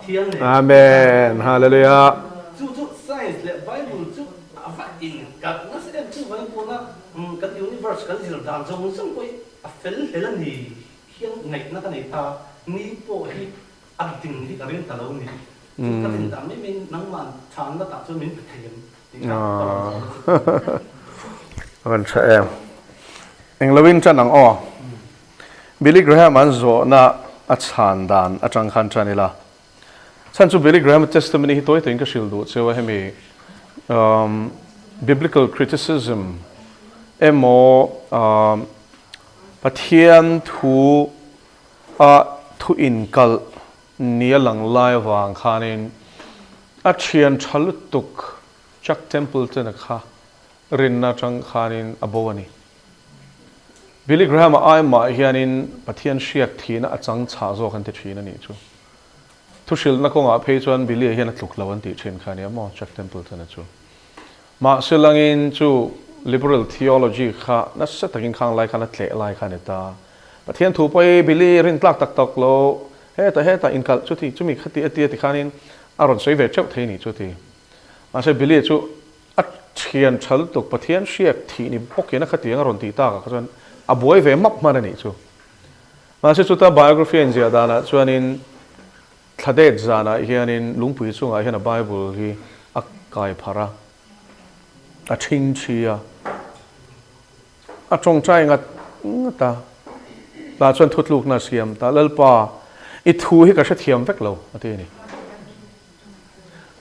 Pathian nen. Amen. Hallelujah. Chu chu science leh Bible chu a va inkalh nasa em chuvangin tuna kan universe kan zir dan zawng zawng pawh hi a fel hlel a ni hian ngaihna ka nei ta ni pawh hi a ding hi ka ring ta lo ni. Chu ka rin dan mai mai nangmah chhanna tah chuan min pe thei em tih kha ka rawn zawh na chu. A van tha em. Englo in tan ang aw. Billy Graham an zawhna a chhan dan atang khan tan ila. Chhan chu Billy Graham testimony hi tawi tawiin ka hrilh duh cheu a hemi biblical criticism emaw Pathian thu a thu inkalh nia lang lai avang khanin a thian tha lutuk Chuck Templeton-a kha rinna atang khanin a bo a ni. Billy Graham-a ai mah hianin Pathian hriak thihna a chang chhah zawk an ti thin a nih chu. Thuhrilhna kawngah phei chuan Billy-a hian a tluk lo an tih thin kha a nia maw Chuck Templeton-a chu. Mahse langin chu liberal theology kha nasa takin khang lai khan a tleh lai kha a ni ta. Pathian thu pawh hi Billy rin tlak tak tak lo, hetah hetah inkalh chuti chumi khati a ti a ti khanin a rawn sawi ve teuh thei a nih chu a ti. Mahse Billy-a chu A thian tha lutuk Pathian hriak thih ni bawkin a khatiang a rawn tih takah kha chuan a buai ve map hman a nih chu. Mahse chuta biography a inziah danah chuanin thladet zanah hianin lungpui chungah hian a Bible hi a kai pharh a, a thing thi a, a tawngtai ngat ngat a, tah chuan thutlukna a siam ta, Lalpa, i thu hi ka hrethiam vek lo a ti a ni.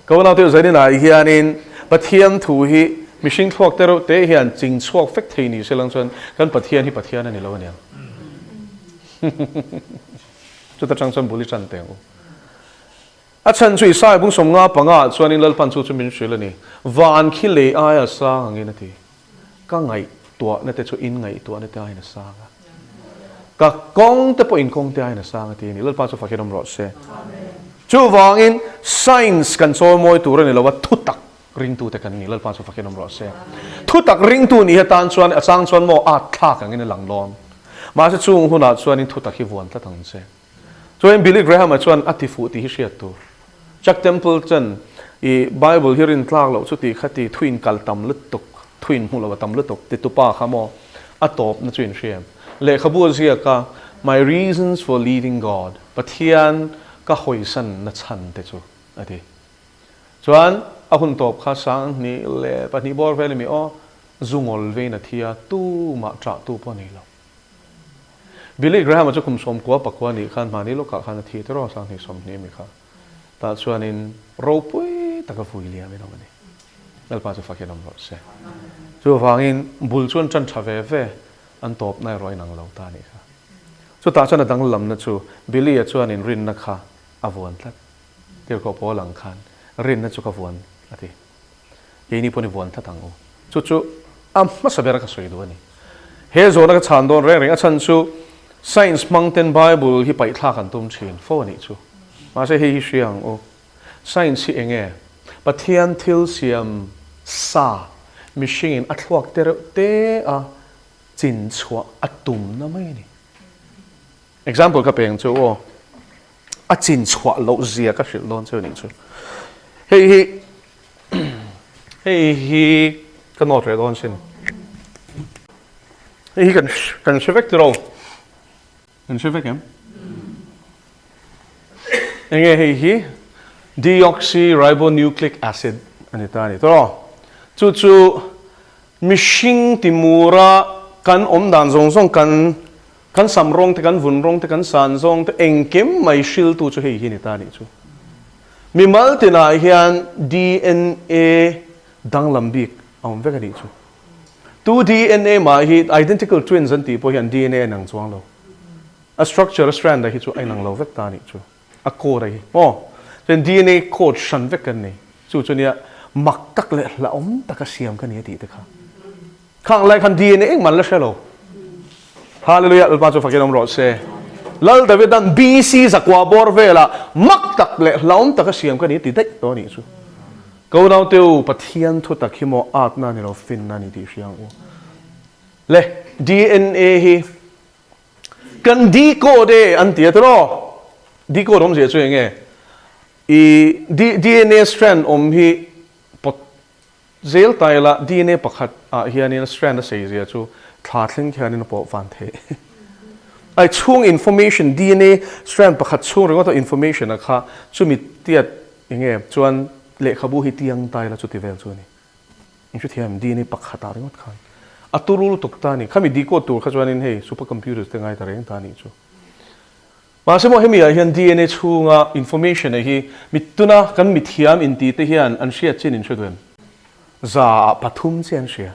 Ka unau te zaninah hianin Pathian thu hi mihring thluak te reuh te hian ching chhuak vek thei ni se lang chuan kan Pathian hi Pathian a ni lo aniang. Chuta tang chuan bul i tan teh ang u. A chhan chu Isaiah bung 55 ah chuanin Lalpan chu chu min hrilh a ni. Van khi lei aia sang angin a ti. Ka ngaihtuahna te chu in ngaihtuahna te aiin a sang a. Ka kawng te pawh in kawng te aiin a sang a ti a ni. Lalpa chu fakin awm rawh se. Chuvangin science kan chawimawi tur a ni lo a, thutak ringtute kan ni. Lalpa chu fakin awm rawh se. Thutak ringtu nih atan chuan a chang chuan maw at thlak angin a lang dawn. Mahse chung hunah chuanin thutak hi vuan tlat ang che. Chuan Billy Graham-a chuan a ti fuh tih hi hriat tur. Chuck Templeton i Bible hi rin tlak loh chu tih kha ti thuin kal tam lutuk, thuin hmuh loh a tam lutuk ti tupa kha maw a tawpna chu in hria em? Lehkhabu a ziak a, My reasons for leaving God, Pathian ka hawisan na chhan te chu a ti. Chuan a hun tawp kha 2002 bawr vel emi aw, zu ngawl vein a thi a, tumah ṭah tu pawh a nei lo. Billy Graham-a chu kum 99 nih khan hmani lawkah khan a thi tiraw 2020 ami kha. Tah chuanin ropui taka vui liam in awm a ni. Lalpa chu fakin awm rawh se. Chuvangin bul chuan tan tha ve ve an tawpna erawh a inang lo ta a nih kha. Chutah chuan a danglamna chu Billy-a chuanin rinna kha a vuan tlat. Tirhkoh pawl ang khan rinna chu ka vuan a ti. Keini pawh ni vuan tlat ang u. Chu chu a hmasa bera ka sawi duh a ni. He zawhna ka chhan dawn reng reng a chhan chu science hmang ten Bible hi paihthlak an tum thin fo a nih chu. Mahse hei hi hria ang u. Science hi eng nge? Pathian thil siam sa mihringin a thluak te reuh te a chin chhuah a tumna mai a ni. Example ka peng chu aw. A chin chhuah loh zia ka hrilh dawn chu a nih chu. Hei hi hei hi ka note reh dawn sin. Hei hi kan kan hre vek tiraw? Kan hre vek em? Enge hei hi deoxyribonucleic acid a ni ta a ni tiraw? Chu chu mihring timura kan awm dan zawng zawng kan Kan sam rawng te, kan vun rawng te, kan san zawng te, engkim mai hriltu chu hei hi ni ta nih chu. Mimal tinah hian DNA danglam bik a awm vek a nih chu. Tu DNA mah hi identical twins an tih pawh hian DNA a inang chuang lo. A structure, a strand a hi chu a inang lo vek ta nih chu. A code a hi maw? Chuan DNA code hran vek kan nei. Chu chu nia mak tak leh hlauhawm taka siam ka ni a tih te kha. Khang lai khan DNA engmah an la hre lo. Hallelujah, Lalpa chu fakin awm rawh se. Lal Davidan BC zakua bawr velah mak tak leh hlauhawm taka siam ka ni ti daih tawh a nih chu. Ka unaute u, Pathian thu tak hi maw atna a ni lo, finna a ni tih hria ang u. Le, DNA hi kan decode e an ti a tiraw? Decode awmzia chu eng nge? I DNA strand awm hi pawt zel ta ila DNA pakhat ah hianin a strand a sei zia chu thla thleng khianin a pawh van theih. Ai chhung information DNA strand pakhat chhung ringawt a information a kha chumi tiat enge chuan lehkhabu hi tiang ta ila chuti vel chu a ni. In hrethiam DNA pakhat ah ringawt khan a turu lutuk ta a ni. Khami decode tur kha chuanin hei super computers te ngai ta reng ta a nih chu. Mahse maw hemi ah hian DNA chhunga information a hi mittuna kan mithiam inti te hian an hriat chin in hre duh em? Za ah pathum chiah an hria.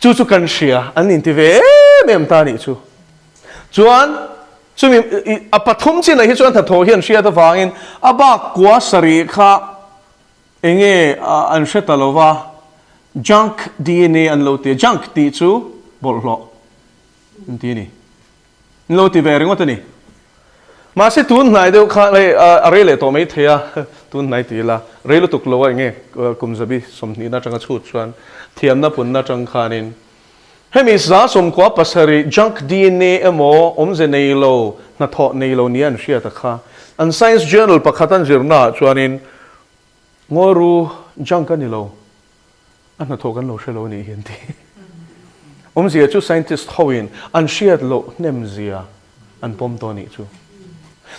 Chu chu kan hria an inti ve em em ta nih chu. Chuan chumi a pathum chinah hi chuan hnathawh hi an hriat avangin a bak kua sarih kha enge an hre ta lo va, junk DNA an lo ti a, junk tih chu bawlhhlawh an ti a ni. An lo ti ve ringawt a ni. Mahse tun hnai deuh kha hei a rei leh tawh mai thei a, tun hnai ti ila rei lutuk lo a enge kum zabi sawmhnihna atanga chhut chuan thiamna punna atang khanin hemi 97 junk DNA emaw awmze nei lo hnathawh nei lo nia an hriat a kha an science journal pakhat an zirna ah chuanin ngawiru junk a ni lo. A hnathawh kan lo hre lo a nih hi an ti. Awmzia chu scientist hoin an hriat loh hnemzia an pawm tawh a nih chu.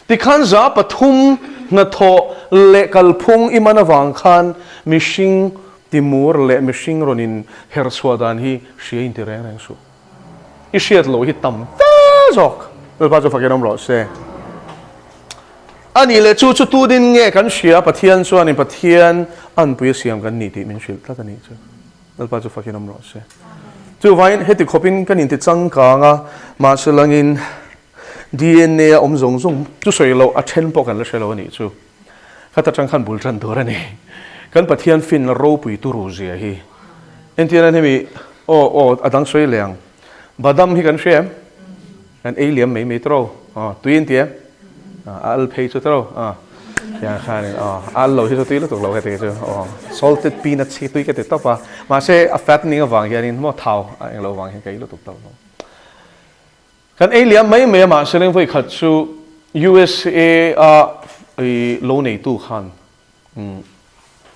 Tikhan 3% hnathawh leh kalphung i man avang khan mihring timur leh mihring rawn in herchhuah dan hi hria in ti reng reng suh. I hriat loh hi tam fe zawk. Lalpa chu fakin awm rawh se. A nih leh chu chu tu din nge kan hria Pathian chuanin Pathian anpui a siam kan ni tih min hrilh tlat a nih chu. Lalpa chu fakin awm rawh se. Chuvangin heti khawpin kan inti changkang a, mahse langin DNA a awm zawng zawng chu sawi loh a then pawh kan la hre lo a nih chu. Khata tang khan bul tan tur a ni. Kan Pathian finna ropui turu zia hi. Entirna hemi aw aw a dang sawi leh ang. Badam hi kan hria em? Kan ei liam mai mai tawh aw. Tui an ti em? A al phei chu tawh aw. Tiang khanin aw a al lo hi chu tui lutuk lo ka ti chu aw. Salted peanuts hi tui ka ti tawp a. Mahse a fattening avang hianin maw thau a englo avang hian ka ei lutuk tawh lo. Kan ei liam mai mai a mahse leng vawi khat chu USA a i lo neitu khan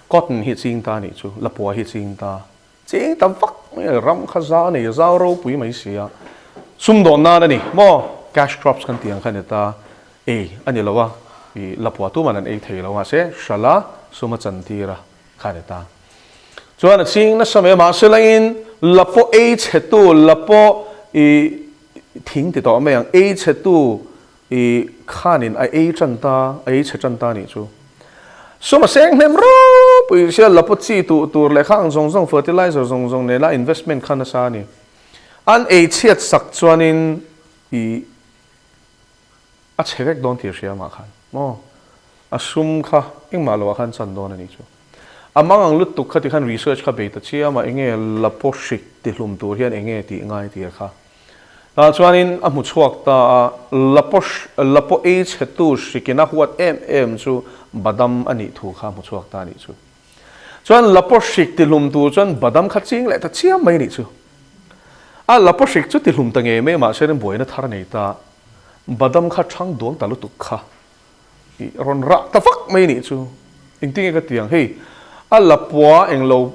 cotton hi ching ta anih chu, lapua hi ching ta, ching ta vak mai a, ram kha za nei zau ropui mai si a, sumdawn nan a ni maw, cash crops kan tih ang kha ni ta, ei a ni lo a, i lapua tuman an ei thei lo mahse hralh a sum a chantir a kha ni ta. Chuan a ching nasa mai a, mahse langin la pawh ei chhetu, la pawh i thing ti tawh mai ang, ei chhetu i khanin a ei tan ta, a ei chhe tan ta nih chu. Sum a seng hnem ropui sia, la pawh chi tuh tur leh kha ang zawng zawng, fertilizer zawng zawng nena investment kha nasa a ni. An ei chhiat sak chuanin i A chhe vek dawn tih a hria amah khan maw? A sum kha engmah loah khan chan dawn a nih chu. A mang ang lutuk kha tikhan research kha bei ta chiam a, enge la pawh hrik ti hlum tur hian enge tih ngai tih a kha. Tah chuanin a hmu chhuak ta a, la pawh la pawh ei chhetu hrikin a huat em em chu badam a nih thu kha a hmu chhuak ta a nih chu. Chuan la pawh hrik ti hlum tur chuan badam kha ching leh ta chiam mai a nih chu. A la pawh hrik chu ti hlum ta ngei mai mahse buaina thar a nei ta. Badam kha ṭhang duang ta lutuk kha i rawn rah ta vak mai nih chu. Engtinge ka ti ang hei a lapua englo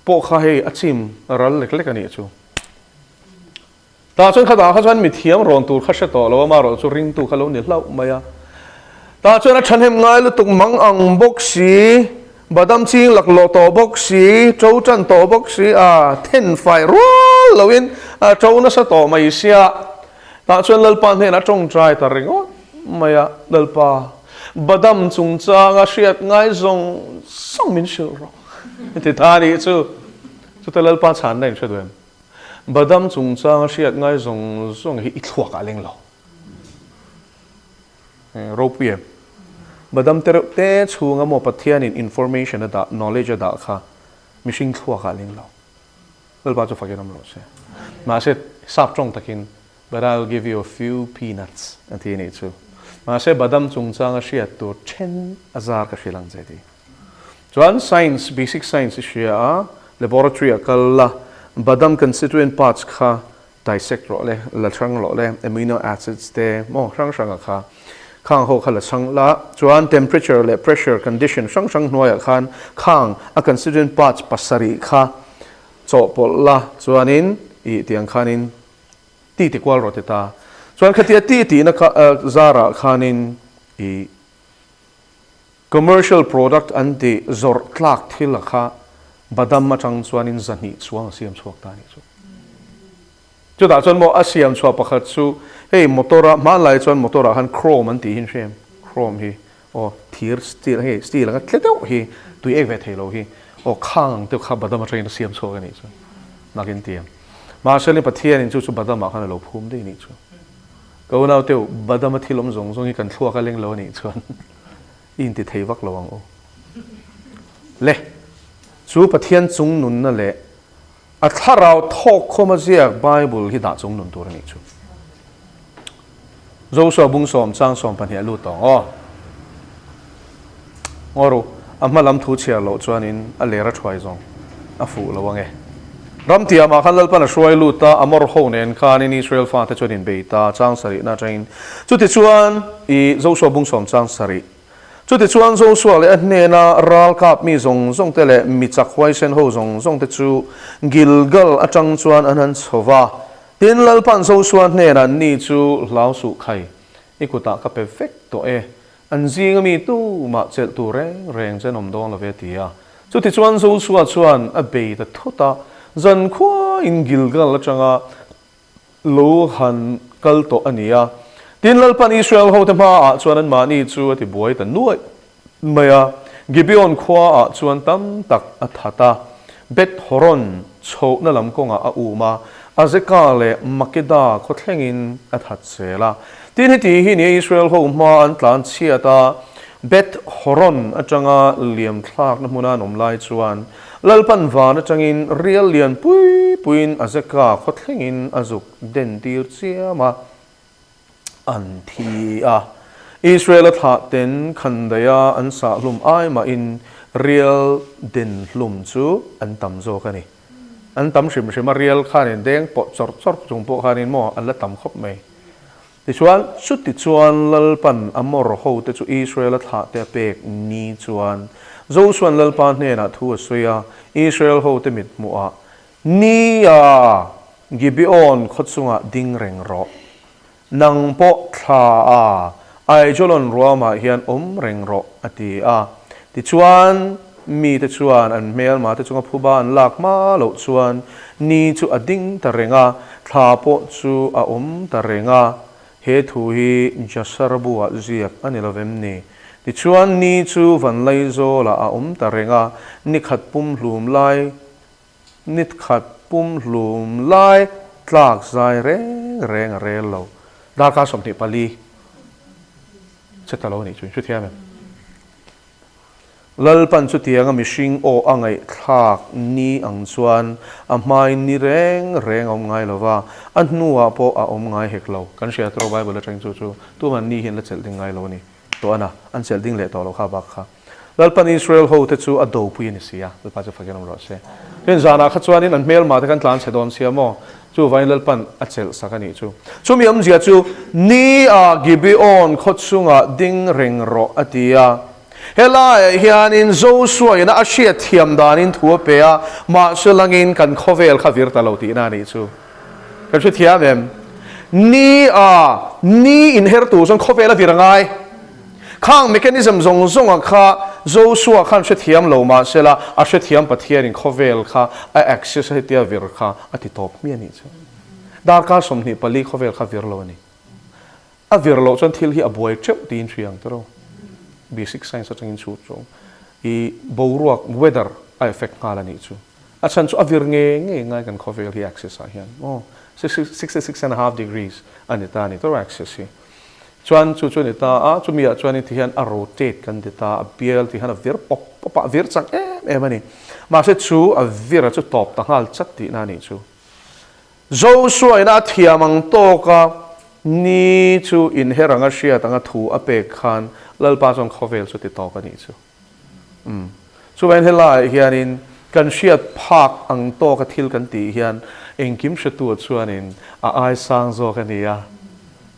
pawh kha hei a chim ral lek lek a nih chu. Tah chuan khatah kha chuan mithiam rawn tur kha hre tawh lo a, marawh chu ringtu kha lo ni hlauh mai a. Tah chuan a ṭhahnem ngai lutuk mang ang bawk si, badam ching laklawh tawh bawk si, ṭo ṭan tawh bawk si, a then fai rual loin a ṭo nasa tawh mai sia. Tah chuan Lalpa hnenah tawngtai ta ringawt mai a, Lalpa, badam chungchanga hriat ngai zawng zawng min hrilh rawh. Ti ta a nih chu. Chutah Lalpa chhanna in hre duh em? Badam chungchanga hriat ngai zawng zawng hi i thluak ah leng lo. Ropui em? Badam te reuh te chhunga maw Pathianin information a dah, knowledge a dah kha mihring thluak ah leng lo. Lalpa chu fakin awm rawh se. Mahse, sap tawng takin, But I'll give you a few peanuts, a ti anih chu. Mahse, badam chungchanga hriat tur then a zar ka hrilh ang che ti. Chuan science, basic science i hria a, laboratory ah kal la, badam constituent parts kha dissect rawh le, la hrang rawh le, amino acids te maw hrang hranga kha. Khang ho kha la chhang la, chuan temperature leh pressure condition hrang hrang hnuaiah khan khang a constituent parts pasarih kha chawhpawlh la, chuanin ih tiang khanin ti ti kual rawh ti ta. Chuan khatia ti tihna kha zarah khanin ih commercial product an tih zawrh tlak thil a kha badam atang chuanin zahnih chuang a siam chhuak ta a nih chu. Chutah chuan maw a siam chhuah pakhat chu hei motor a hmanlai chuan motor ah khan chrome an tih hi an hria em? Chrome hi aw thir steel hei steel anga tle deuh hi tui ek ve thei lo hi aw khang ang deuh kha badam atangin a siam chhuak a nih chu nakin ti ang. Mahse ni Pathianin chu chu badam ah khan a lo phum daih a nih chu. Ka unau teuh badam a thil awm zawng zawng hi kan thluak a leng lo a nih chuan i inti thei vak lo ang u. Le chu Pathian chung nunna leh A thlarau thawk khawm a ziak Bible hi dah chung nun tur a nih chu. Joshua bung sawm chang sawm pahnih a lut tawng aw. Ngaw ru, a hma lam thu chhiar loh chuanin a ler a thuai zawng a fuh lo ange. Ram tiamah khan Lalpan a hruai lut a, Amor ho nen khanin Israel fate chuan inbei ta chang sarihna atangin. Chutichuan i Joshua bung sawm chang sarih Chutichuan Joshua leh a hnena ral kap mi zawng zawng te leh mi chak huaisen ho zawng zawng te chu Gilgal atang chuan an han chho va. Tin, Lalpa'n Joshua hnenah ni chu hlau suh khai, i kutah ka pe vek tawh e, an zinga mi tumah chelh tur reng reng che an awm dawn lo ve ti a. Chutichuan Joshua chuan a bei ta thut a, zankhuain Gilgal atanga lo han kal tawh a ni a. Tin, Lalpan Israel hote hmaah chuan anmahni chu a ti buai ta nuaih mai a. Gibeon khuaah chuan tam tak a that a, Beth Horon chhohna lam kawngah a um a, Azeka leh Makeda khaw thlengin a that zel a. Tin, heti hi nia Israel ho hma an tlan chhiat a, Beth Horon atanga liam thlakna hmuna an awm lai chuan Lalpan van atangin rial lian pui puiin Azeka khaw thlengin a zuk den tir chiam a, an thi a. Israel-a thlah ten khandaia an sah hlum ai mahin rial den hlum chu an tam zawk a ni. An tam hrim hrim a, rial khanin deng pawh chawrh chawrh chung pawh khanin maw an la tam khawp mai. Tichuan, chutichuan Lalpan Amor hote chu Israel-a thlahte a pek ni chuan Josua'n Lalpa hnenah thu a sawi a, Israel hote mithmuhah, Nia, Gibeon khaw chungah ding reng rawh. Nang pawh thla a, Aijalon ruamah hian awm reng rawh, a ti a. Tichuan, mite chuan an hmelmate chunga phuba an lak hma loh chuan ni chu a ding ta reng a, thla pawh chu a awm ta reng a. He thu hi Jasar buah ziak a ni lovem ni? Tichuan, ni chu Vanlaizawlah a awm ta reng a, ni khat pumhlum lai, ni khat pumhlum lai tlak zai reng reng a rel lo. Darkar 24 che ta lo a nih chu, hrethiam em? Lalpan chutianga mihring aw a ngaihthlak ni ang chuan a hmain ni reng reng a awm ngai lo va, a hnuah pawh a awm ngai hek lo. Kan hria tawh Bible atangin chu chu tuman ni hi an la chelh ding ngai lo a ni tawh a na, an chelh ding leh tawh lo kha bak kha. Lalpan Israel hote chu a dopui a ni si a, Lalpa chu fakin awm rawh se. Tin zanah kha chuanin an hmelmah te kan tlan chhe dawn sia maw? Chuvangin Lalpan a chelh sak a nih chu. Chumi awmzia chu, Ni ah Gibeon khaw chungah ding reng rawh a ti a. Helaiah hianin Joshua ina a hriat thiam danin thu a pe a, mahse langin kan khawvel kha vir ta lo tihna a nih chu. Kan hrethiam em? Ni ah ni inher tur chuan khawvel a vir a ngai. Khang mechanism zawng zawnga kha Joshua khan hrethiam lo mahsela a hrethiam Pathianin khawvel kha a axis a hetia vir kha a ti tawp hmiah anih chu. Darkar 24 khawvel kha vir lo a ni. A vir loh chuan thil hi a buai teuh tiin hria ang tiraw. Basic science atangin chhut rawh. I boruak, weather, a effect nghal anih chu. A chhan chu a vir nge nge ngai kan khawvel hi axis ah hian aw 66 and a half degrees a ni ta a ni tiraw axis hi. Chuan chu chu a ni ta a, chumi ah chuan ti hian a rotate kan ti ta a, bial ti hian a vir pawp pawp a, a vir chak em em a ni. Mahse chu a vir a chu tawp ta nghal chat tihna a nih chu. Joshua ina a thiam ang tawk a, ni chu inher anga hriat anga thu a pek khan Lalpa chuan khawvel chu ti tawp a nih chu. Umm. Chuvangin helaiah hianin kan hriat phak ang tawka thil kan tih hian engkim hretu chuanin a ai sang zawk a ni a,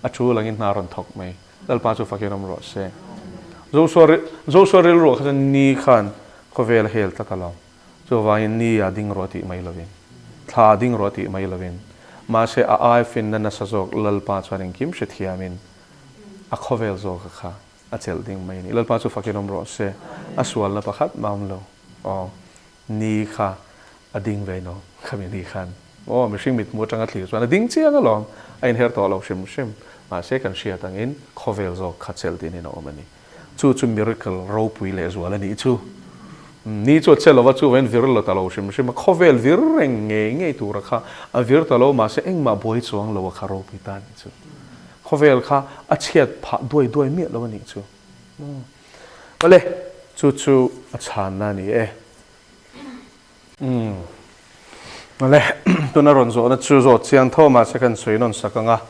a tul angin hna rawn thawk mai. Lalpa chu fakin awm rawh se. Joshua Joshua rilruah kha chuan ni khan khawvel a hel tlat alawm. Chuvangin ni a ding rawh tih mai lovin, thla a ding rawh tih mai lovin, mahse a ai finna nasa zawk Lalpa chuan engkim hrethiamin a khawvel zawka kha a chelh ding mai a ni. Lalpa chu fakin awm rawh se. A sualna pakhat mah awm lo. Aw, ni kha a ding ve no, khami ni khan. Aw, mihring mithmu atanga thlir chuan a ding chiang alawm, a inher tawh lo hrim hrim. Mahse kan hriat angin khawvel zawk kha chelh dinin a awm a ni. Chu chu miracle ropui leh zual a nih chu. Ni chu a che lova, chu vain vir lo ta lo hrim hrim a, khawvel vir reng ngei ngei tura kha a vir ta lo, mahse engmah buai chuang lo a kha ropui ta a nih chu. Khawvel kha a chhiat phah duai duai miah lo a nih chu. Awle, chu chu a chhanna a ni e. Umm. Awle, tuna rawn zawhna chu zawt chiang tho mahse kan sawi nawn sak ang a.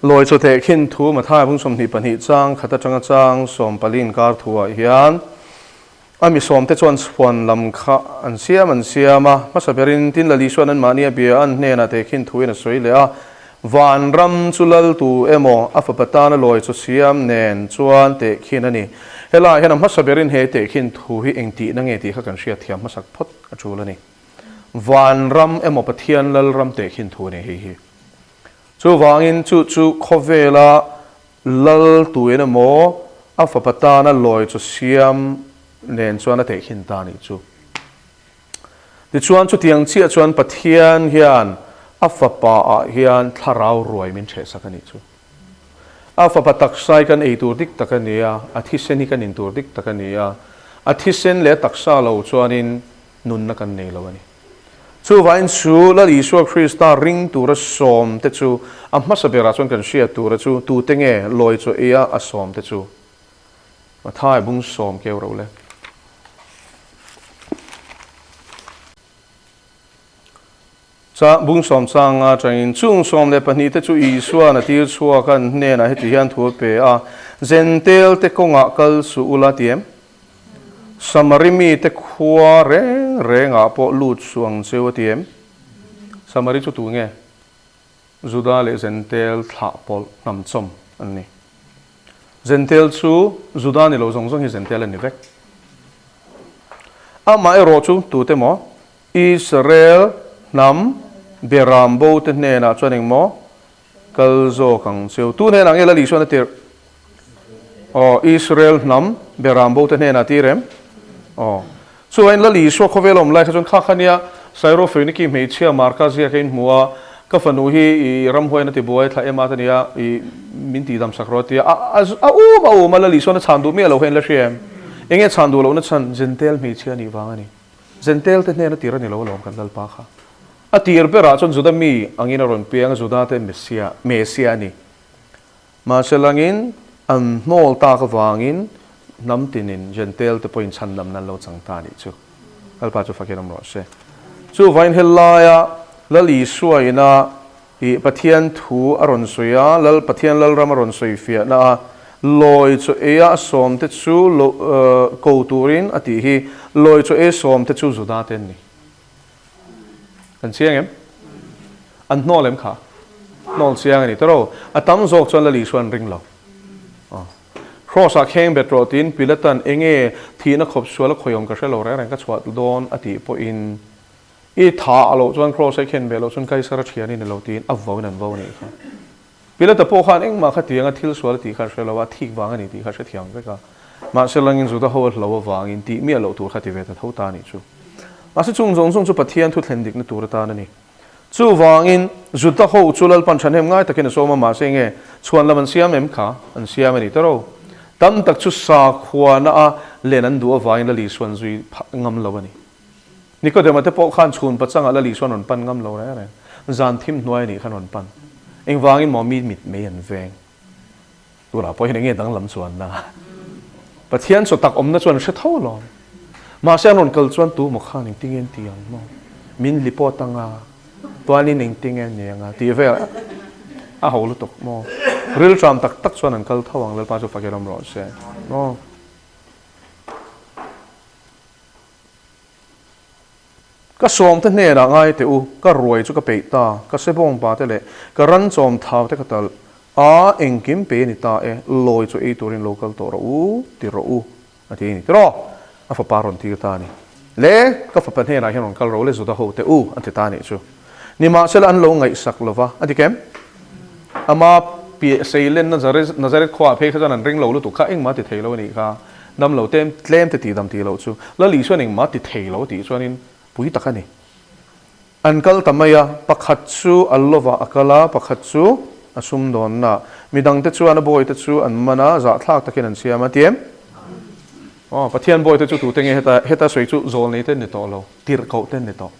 Lawi chaw teh khin thu Mathai bung 22 chang khat atanga chang 14 inkar thu ah hian a mi sawmte chuan chhuan lam kha an siam an siam a. Hmasa berin tin Lali chuan anmahni a bia an hnenah teh khin thuin a sawi leh a. Vanram chu lal tu emaw a fapa tana lawi chaw siam nen chuan teh khin a ni. Helaiah hian a hmasa berin he teh khin thu hi eng tihna nge tih kha kan hriat thiam hmasak phawt a tul a ni. Vanram emaw Pathian Lalram teh khin thu a ni hei hi. Chuvangin chu chu khawvela lal tuin emaw a fapa tana lawi chaw siam nen chuan a teh khin ta a nih chu. Tichuan chutiang chiah chuan Pathian hian a fapa ah hian thlarau ruai min ṭhehsak a nih chu. A fapa taksa hi kan ei tur dik tak a ni a, a thisen hi kan in tur dik tak a ni a, a thisen leh a taksa lo chuanin nunna kan nei lo a ni. Chuvangin chu Lal Isua Krista ring tura sawm te chu a hmasa berah chuan kan hriat tura chu tute nge lawi chaw eia a sawm te chu? Mathai bung sawm keu ro le. Cha bung sawm changa atangin chung 12 te chu Isuan a tir chhuak a, an hnenah heti hian thu a pe a, Zentel te kawngah kal suh ula ti em? Samari mite khua reng rengah pawh lut suh ang cheu a ti em? Samari chu tu nge? Juda leh Zentel thlah pawlh hnam chawm an ni. Zentel chu Juda ni lo zawng zawng hi Zentel an ni vek. Amah erawh chu tute maw? Israel hnam Beram bo te hnenah chuan engmaw kal zawk ang cheu. Tu hnenah nge Lal Isuan a tirh? Aw, Israel hnam Beram bo te hnenah tir em? Aw. Chuvain Lal Isua khawvel awm lai kha chuan kha kha nia Syrophoeniki hmeichhia Marka ziak a inhmu a, ka fanu hi i ramhuaiin a ti buai thla em a ta nia, i min tihdam sak rawh a ti a. A a um a um a, Lal Isuan a chhan duh miah lo kha in la hria em? Enge chhan duh lohna chhan Jentail hmeichhia a nih vang a ni. Jentail te hnena tir a ni lo alawm kan Lalpa kha. A tir berah chuan Juda mi angin a rawn piang a, Juda te Messia, Mesia a ni. Mahse langin an hnawl tak avangin hnam tinin Jentail te pawhin chhandamna an lo chang ta a nih chu. Lalpa chu fakin awm rawh se. Chuvain helaia Lal Isua ina ih Pathian thu a rawn sawi a, Lal Pathian Lalram a rawn sawi fiahna a, lawi chaw eia a sawm te chu lo ko turin a tih hi, lawi chaw ei sawm te chu Juda te an ni. Kan chiang em? An hnawl em kha? Hnawl chiang a ni tawrh. A tam zawk chuan Lal Isua an ring lo. Cross-ah kheng bet rawh tiin Pilatan enge thihna khawp sual a khawiawm ka hre lo reng reng ka chhuah dawn a tih pawhin i tha a loh chuan Cross-a i khen ve loh chuan Kaisara thian i ni lo tiin a vauin an vau a nih kha. Pilata pawh khan engmah kha tianga thil sual a tih kha a hre lo a, a thik vang a ni tih kha a hrethiam vek a. Mahse langin Juda ho a hlo avangin tih miah loh tur kha ti ve ta tho ta a nih chu. Mahse chung zawng zawng chu Pathian thu thlen dikna tur atan a ni. Chuvangin Juda ho chu Lalpan thahnem ngai takin a sawm a, mahse enge chhuan lam an siam em kha an siam a ni ta ro. Tam tak chu sakhuana a len an duh avangin Lal Isuan zui phah ngam lo a ni. Nikodema te pawh khan chhun pachangah Lal Isuan rawn pan ngam lo reng reng. Zan thim hnuai a nih khan rawn pan. Engvangin maw mi mit mei an veng. Tunah pawh hian enge danglam chuan na. Pathian chaw tak awmna chuan hre tho alawm. Mahse an rawn kal chuan tu maw khan engtinge an ti ang maw? Min li pawt anga, tuanin engtinge an ni anga tih vel a ho lutuk maw? Rilṭam tak tak chuan an kal tho ang Lalpa chu fakir awm rawh se maw? Ka sawmte hnenah ngai teh u, ka ruai chu ka peih ta, ka sebawng pa te leh ka ran chawm thau te ka talh. A, engkim pe a ni ta e, lawi chu ei turin lo kal tawh rawh u, ti rawh u, a ti a ni. Tiraw? A fapa rawn tir ta a ni. Le, ka fapa hnenah hian rawn kal rawh u le, Juda ho te u, a ti ta a nih chu. Nimahsela an lo ngaihsak lo va, a ti kem? Ama piah seilen Nazareth khuaah phei kha chuan an ring lo lutuk kha, engmah ti thei lo a nih kha. Dam lo te, tlem te tihdam tih loh chu. Lal Isuan engmah ti thei lo a tih chuanin pui tak a ni. An kal ta mai a, pakhat chu a lovah a kal a, pakhat chu a sumdawnna. Midangte chuan a bawite chu an man a, zahthlak takin an siam a, ti em? Aw, Pathian bawite chu tute nge heta, heta sawi chu zawlneite an ni tawh lo, tirhkohte an ni tawh.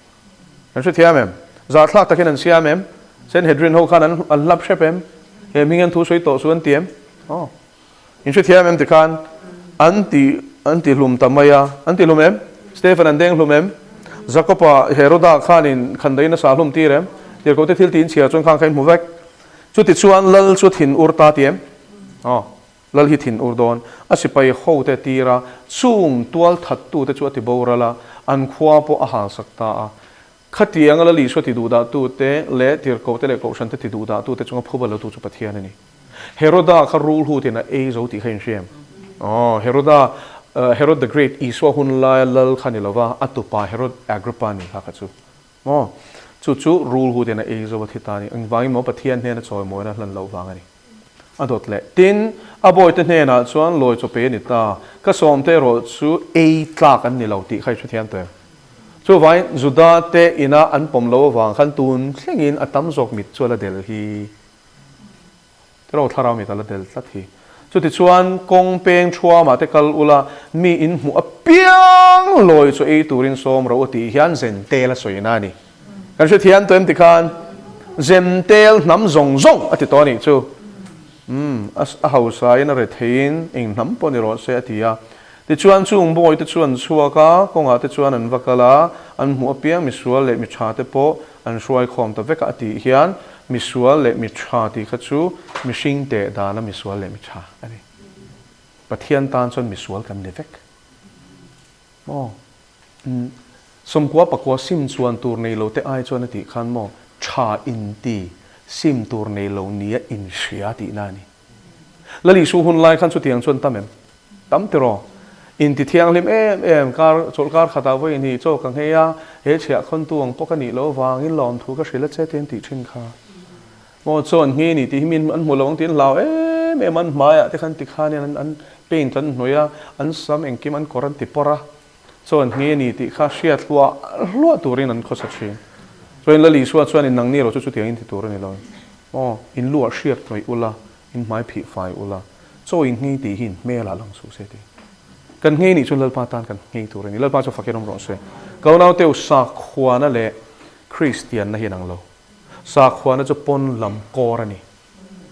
Kan hrethiam em? Zahthlak takin an siam em? Sanhedrin ho khan an an hlap hrep em? He hming an thu sawi tawh chu an ti em? Aw. In hrethiam em tikhan an ti an ti hlum ta mai a, an ti hlum em? Stephen an deng hlum em? Jakopa Heroda khanin khandaih nasa hlum tir em? Tirhkohte thil tiin chhiar chuan khang kha in hmu vek. Chutichuan Lal chu thin ur ta ti em? Aw. Lal hi thin ur dawn. A sipai hote tir a, chung tual thattute chu a ti boral a, an khua pawh a halsak ta a. Khatianga Lal Isua ti duhdahtute leh tirhkohte leh kohhrante ti duhdahtute chunga phuba lotu chu Pathian a ni. Heroda kha rul hutin a ei zo tih kha in hria em? Aw, Heroda, Herod the Great, Isua hun laia lal kha ni lova, a tupa Herod Agrippa ni kha kha chu. Maw? Chu chu rul hutin a ei zo a thi ta a ni. Engvangin maw Pathian hnena chawimawina hlan loh vang a ni. A dawt leh. Tin, a bawite hnenah chuan lawi chaw pe a ni ta. Ka sawmte erawh chu ei tlak an ni lo tih kha i hrethiam tawh em? Chuvangin Juda te ina an pawm lo avang khan tun thlengin a tam zawk mit chu a la del hi. Tiraw thlarau mit a la del tlat hi. Chutichuan kawng peng thuamah te kal ula mi in hmuh apiang lawi chu ei turin sawm rawh u tih hian Zentel a sawina a ni. Kan hrethiam tawh em ti khan Zentel hnam zawng zawng a ti tawh a nih chu. Umm a hausain a retheiin eng hnam pawh ni rawh se a ti a. Tichuan chung bawi te chu an chhuak a, kawngah te chuan an va kal a, an hmuh apiang misual leh miṭha te pawh an hruai khawm ta vek a a tih hian misual leh miṭha tih kha chu mihring teh dana misual leh miṭha a ni. Pathian tan chuan misual kan ni vek. Maw? Umm, sawmkua pakua sim chuan tur nei lo te ai chuan a tih khan maw tha inti sim tur nei lo nia inhria tihna a ni. Lal Isu hun lai khan chutiang chuan tam em? Tam tiraw? Inti thianghlim em em, kar chawlhkar khatah vawiin hi chaw ka nghei a, he chhiah khawntu ang pawh ka nih loh avangin lawmthu ka hrilh a che te an tih thin kha. Maw chaw an nghei a ni tih hi min an hmu lo ang tiin hlau em em an hmaiah te khan tikhanin an an paint an hnawih a, an sam engkim an kawr an ti pawrh a, chaw an nghei a ni tih kha hriat hluah hluah turin an khawsa thin. Chuan Lal Isua chuan in nangni erawh chu chutiang in ti tur a ni lo. Maw in luah hriat hnawih ula, in hmai phih fai ula, chaw in nghei tih hi in hmelah lang suh se ti. Kan nghei nih chuan Lalpa tan kan nghei tur a ni. Lalpa chu fakin awm rawh se. Ka unauteu sakhuana leh Kristianna hi an ang lo. Sakhuana chu pawn lam kawr a ni.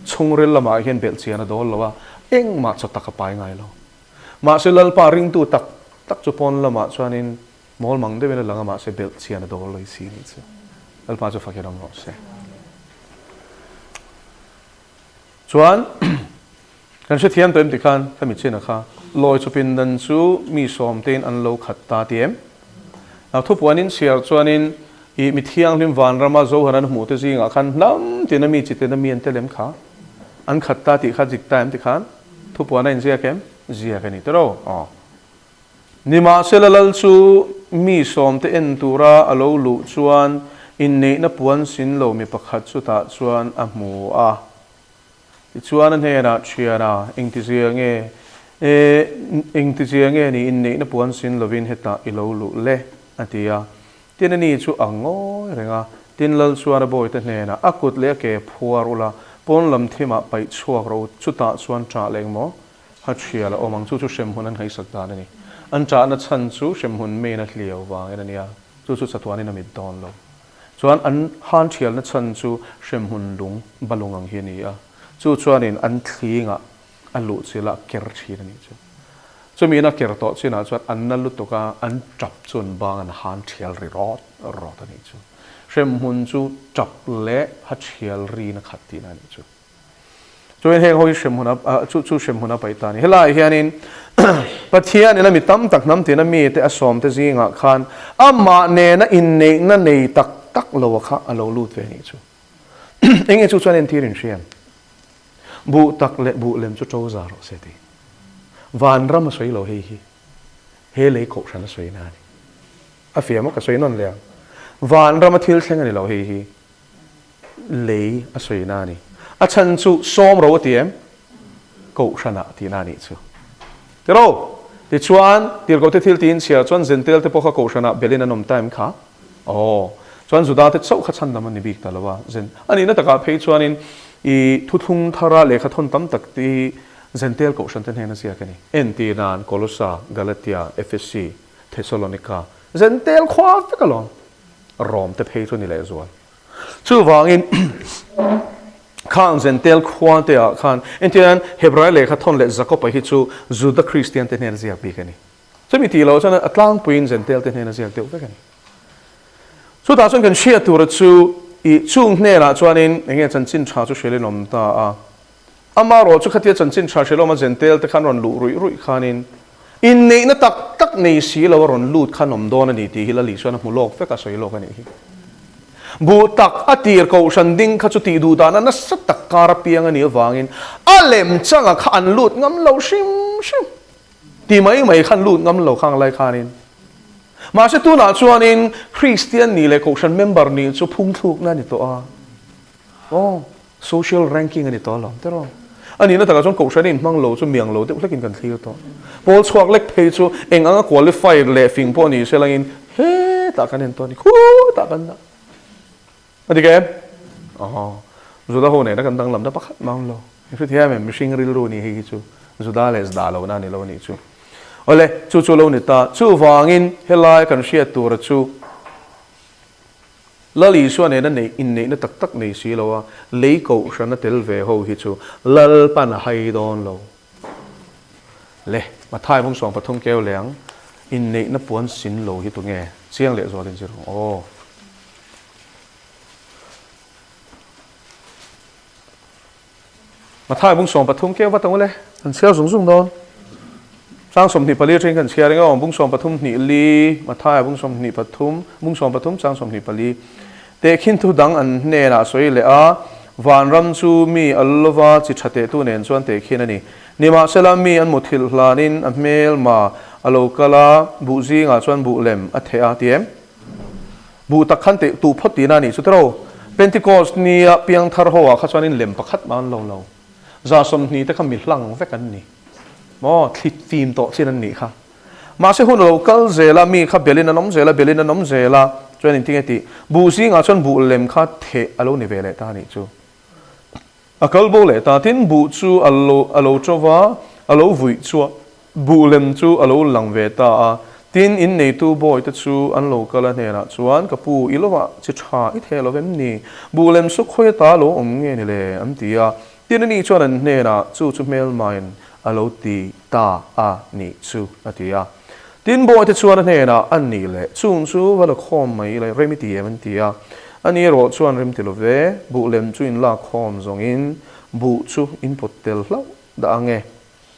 Chhungril lamah hian belhchian a dawl lo a, engmah chaw tak a pai ngai lo. Mahse Lalpa ringtu tak tak chu pawn lamah chuanin mawl mang deuhin a lang a, mahse belhchian a dawl lo i si nih chu. Lalpa chu fakin awm rawh se. Chuan kan hrethiam tawh em ti khan ka mitchina kha lawi chu pindan chu mi sawmtein an lo khat ta ti em? Thupuanin chhiar chuanin i mi thianghlim vanrama Zohan an hmuh te zingah khan hnam tina mi chi tina mi an tel em kha? An khat ta tih kha zik ta em ti khan thupuan a inziak em? Ziak a ni tiraw? Aw. Nimahsela Lal chu mi sawmte en tura a lo luh chuan inneihna puan sin lo mi pakhat chutah chuan a hmu a. Tichuan a hnenah, Thiana, engtizia nge, e, engtizia nge ni inneihna puan sin lovin hetah i lo luh le? a ti a. Tin a ni chu a ngawi reng a. Tin Lal chuan a bawite hnenah, A kut leh a ke phuar ula, pawn lam thimah paih chhuak rawh u, chutah chuan ṭah leh engmaw? A thial a awm ang, chu chu hremhmun an ngaihsak dan a ni. An ṭahna chhan chu hremhmun main a hliau vangin a nia, chu chu chatuanin a mit dawn lo. Chuan an han thialna chhan chu hremhmun lung balung ang hi a ni a, chu chuanin an thlingah a luh chilh a ker thin a nih chu. Chumiin a ker tawh chinah chuan an na lutuk a, an ṭap chu an bang an han thial ri rawt rawt a nih chu. Hremhmun chu ṭap leh ha thial rin a khat tihna a nih chu. Chuan heng ho hi hremhmun a chu chu hremhmun a paih ta a ni. Helaiah hianin Pathianin a mi tam tak hnam tina mite a sawmte zingah khan amah nena inneihna nei tak tak lo a kha a lo lut ve a nih chu. Eng nge chu chuan entir in hriam? Buh tak leh buh lem chu ṭo za rawh se ti. Vanram a sawi lo hei hi. He lei kohhran a sawi na a ni. A fiam a ka sawi nawn leh ang. Vanram a thil thleng a ni lo hei hi. Lei a sawi na a ni. A chhan chu sawm ro a ti em? Kohhranah tihna a nih chu. Tiraw? Tichuan, tirhkohte thil tiin chhiar chuan Zentel te pawh kha kohhranah belin an awm ta em kha? Aw. Chuan Juda te chauh kha chhandam an ni bik ta lo a. Zen a nihna takah phei chuanin i thuthlung thara lehkha thawn tam tak te hi Zentel kohhran te hnena ziak a ni. Entirnan, Kolosa, Galatia, Efesi, Thesalonika, Zentel khua vek alawm. Rom te phei chu ni lehzual. Chuvangin khang Zentel khua te ah khan entirnan Hebrai lehkha thawn leh Jakob-a hi chu Juda Kristian te hnena ziak bik a ni. Chumi tih loh chuan a tlangpuiin Zentel te hnena ziak deuh vek a ni. Chutah chuan kan hriat tura chu i chung hnenah chuanin eng nge chanchin tha chu hrilhin awm ta a. Amarawh chu khatia chanchin tha hrilhawm a Zentel te khan rawn luh ruih ruih khanin inneihna tak tak nei si lo a rawn lut khan awm dawn a ni tih hi Lali chuan a hmu lawk vek a sawi lawk a nih hi. Buh tak a tir kohhran ding kha chu tih duh dana nasa tak kar apiang a nih avangin a lem changa kha an lut ngam lo hrim hrim. Ti mai mai khan lut ngam lo khang lai khanin. Mahse tunah chuanin Kristian nih leh kohhran member nih chu phungthlukna a ni tawh a. Aw, social ranking a ni tawh alawm tiraw? A nihna takah chuan kohhran inhmang lo chu miang lo deuh hlekin kan thlir tawh. Pawl chhuak lek phei chu eng anga qualified leh fing pawh ni se langin hetah kan en tawh a ni, khutah kan dah. A dik em? Aw, Juda ho nena kan danglamna pakhat mang lo. I hrethiam em? Mihring rilru ni hei hi chu Juda leh Zda lohna a ni lo a nih chu. Awle, chu chu lo ni ta. Chuvangin helai kan hriat tura chu Lal Isua nena neih inneihna tak tak nei si lo a, lei kohhrana tel ve ho hi chu Lalpan a hai dawn lo. Le, Mathai bung 13 keu leh ang, inneihna puan sin lo hi tunge? Chiang leh zualin zir ang aw. Mathai bung 13 keu vat ang ule, kan chhiar zung zung dawn. Chang 24 atangin kan chhiar eng aw, bung 13 hnih li, Mathai bung 23, bung 13 chang 24. Tehkhin thu dang an hnenah sawi leh a, vanram chu mi a lova chi tha tehtu nen chuan tehkhin a ni. Nimahsela mi an muthilh hlanin a hmelma a lo kal a, buh zingah chuan buh lem a theh a, ti em? Buh tak khan teh tuh phawt tihna a nih chu tiraw? Pentecost nia piangthar ho ah kha chuanin lem pakhat mah an lo lo. 20% te kha mi hlang vek an ni. Maw, thli fim tawh chin an nih kha. Mahse hun a lo kal zel a, mi kha belin an awm zel a, belin an awm zel a, chuan engtin nge tih? Buh zingah chuan buh lem kha theh a lo ni ve leh ta a nih chu. A kal bo leh ta. Tin, buh chu a lo a lo ṭo va, a lo vuih chuah. Buh lem chu a lo lang ve ta a. Tin, in neitu bawite chu an lo kal a hnenah chuan, Ka pu, i lovah chi ṭha i theh lo vem ni? Buh lem chu khawi ata lo awm nge ni le? an ti a. Tin, ani chuan an hnenah, Chu chu hmelmain a lo ti ta a nih chu, a ti a. Tin, bawite chuan a hnenah, A nih leh, chung chu va la khawm mai ila, rem i ti em? an ti a. Ani erawh chuan rem ti lo ve, buh lem chu in lak khawm zawngin buh chu in pawt tel hlauh dah ang e.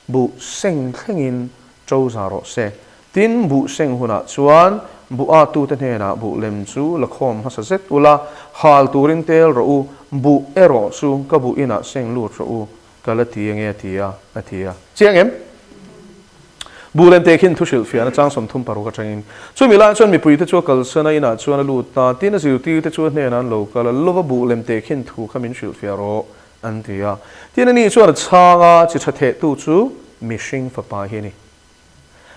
Buh seng thlengin ṭo za rawh se. Tin, buh seng hunah chuan buh atute hnenah buh lem chu la khawm hmasa zet ula, hal turin tel rawh u, buh erawh chu ka buh inah seng lut rawh u, ka la ti ange a ti a, a ti a. Chiang em? Buh lem te khin thu hrilh fiahna chang 36 atangin, Chumi lai chuan mipuite chu a kalsan a, inah chuan a lut ta, tin a zirtirte chu a hnenah an lo kal a, lova buh lem te khin thu kha min hrilh fiah rawh, an ti a. Tin ani chuan a chhang a, chi tha thehtu chu mihring fapa hi a ni.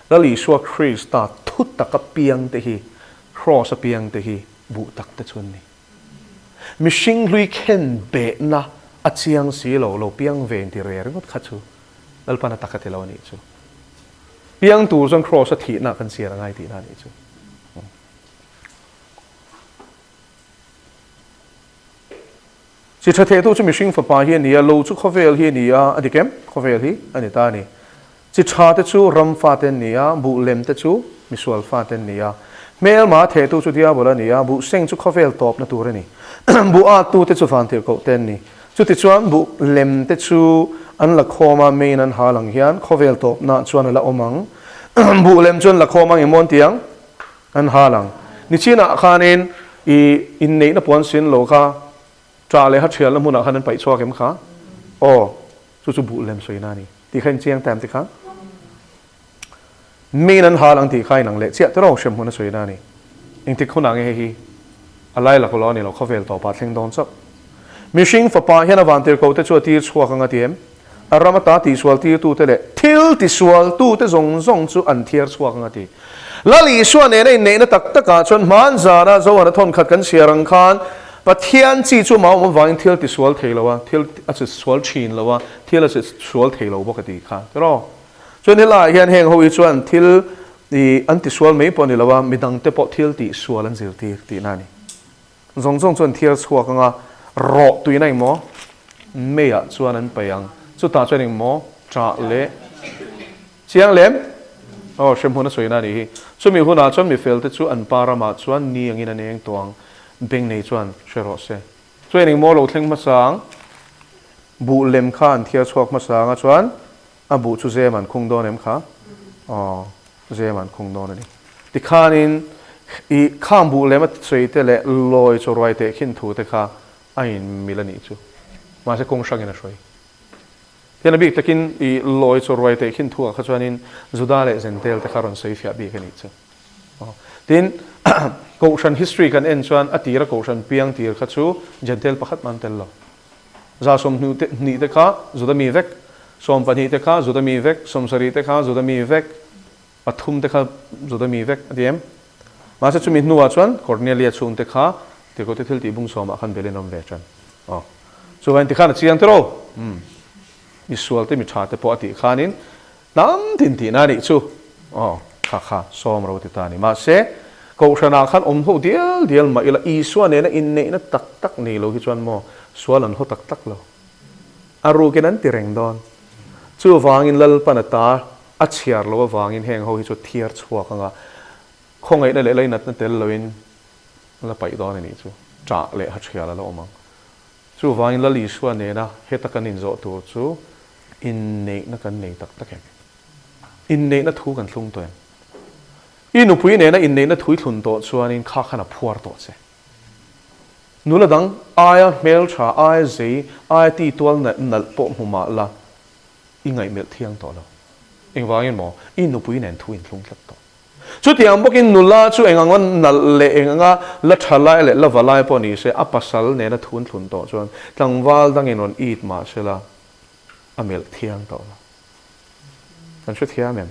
Lal Isua Krista thu taka piang te hi, Kraws a piang te hi buh tak te chu an ni. Mihring hlui khen behna a chiang si lo, lo piang ve inti re ringawt kha chu Lalpan a tak a ti lo a nih chu. Piang tur chuan Kraws a thihna kan chian a ngai tihna a nih chu. Chi tha thehtu chu mihring fapa hi a ni a, lo chu khawvel hi a ni a, a dik em? Khawvel hi a ni ta a ni. Chi tha te chu ram fate an ni a, buh lem te chu misual fate an ni a. Hmelma thehtu chu diabol a ni a, buh seng chu khawvel tawpna tur a ni. Buh attu te chu vantirhkoh te an ni. Chutichuan buh lem te chu an la khawm a, meiin an hal ang hian khawvel tawpna chuan a la awm ang. Buh lem chu an la khawm ang emaw an ti ang? An hal ang. Nichinah khanin i inneihna puan sin lo kha ṭah leh ha ṭhialna hmunah khan an paih chhuak em kha? Aw. Chu chu buh lem sawina a ni. Tih kha in chiang ta em tikhan? Miin an hal ang tih kha inang leh chiah tiraw hremhmun a sawina a ni. Engtik hunah nge hei hi a lai lak lo a ni lo, khawvel tawpah thleng dawn chauh. Mihring fapa hian a vantirhkoh te chu a tir chhuak ang a ti em? A ram ata tihsual tirtute leh thil tisualtute zawng zawng chu an thiar chhuak ang a ti. Lal Isua nena inneihna tak takah chuan hmanzana Zohana thawnkhat kan chhiar ang khan Pathian chi chu mah awm avangin thil tisual thei lo a, thil a chisual thin lo a, thil a chisual thei lo bawk a ti kha tiraw? Chuan helaiah hian heng ho hi chuan thil i an tisual mai pawh a ni lo a, midangte pawh thil tihsual an zirtir tihna a ni. Zawng zawng chuan thiar chhuak anga rawh tuina engmaw meiah chuan an paih ang. Chutah chuan engmaw ṭah leh chiang lem? Aw, hremhmun a sawina a nih hi. Chumi hunah chuan mifelte chu an pa ramah chuan ni angin an eng tawh ang, beng nei chuan hre rawh se. Chuan engmaw lo thleng hmasa ang? Buh lem kha an thiar chhuak hmasa anga chuan A buh chu zem an khung dawn em kha? Aw, zem an khung dawn a ni. Tikhanin i khang buh lem a sawi te leh lawi chaw ruai teh khin thu te kha a inmil a nih chu. Mahse kawng hrangin a hruai. Tian a bik takin i lawi chaw ruai teh khin thu ah kha chuanin Juda leh Zentel te kha rawn sawi fiah bik a nih chu. Aw. Tin, Kohhran history kan en chuan a tira Kohhran piang tir kha chu Zentel pakhat mah an tel lo. 20 te hnih te kha Juda mi vek, 12 te kha Juda mi vek, 70 te kha Juda mi vek, pathum te kha Juda mi vek a ti em? Mahse chumi hnuah chuan Kornelia chhungte kha Tirhkohte thil tih bung sawmah khan belin awm ve tan. Aw. Chuvangin tikhan a chiang tiraw? Umm. Misualte mi tha te pawh a tih khanin Hnam tin tihna a nih chu. Aw, kha kha, sawm ro ti ta a ni. Mahse, Kohhranah khan awm ho dial dial mah ila Isua nena inneihna tak tak nei lo hi chuan maw sual an haw tak tak lo. A rukin an ti reng dawn. Chuvangin Lalpan a ta a chhiar loh avangin heng ho hi chu thiar chhuak anga khawngaihna leh lainatna tel loin la paih dawn a nih chu. Ṭah leh ha ṭhial a la awm ang. Chuvangin Lal Isua nena heta kan inzawh tur chu inneihna kan nei tak tak em? Inneihna thu kan thlung tawh em? I nupui nena inneihna thu i thlun tawh chuanin kha khan a phuar tawh che. Nula dang aia hmeltha, aia zei, aia ti tual nalh pawh hmu mah la, i ngaihmelh thiang tawh lo. Engvangin maw? I nupui nen thu inthlung tlat tawh. Chutiang bawkin nula chu eng anga nalh leh eng anga la tha lai leh la va lai pawh ni se, a pasal nena thun thlun tawh chuan tlangval dangin rawn it mah se la, a melh thiang tawh lo. Kan hre thiam em?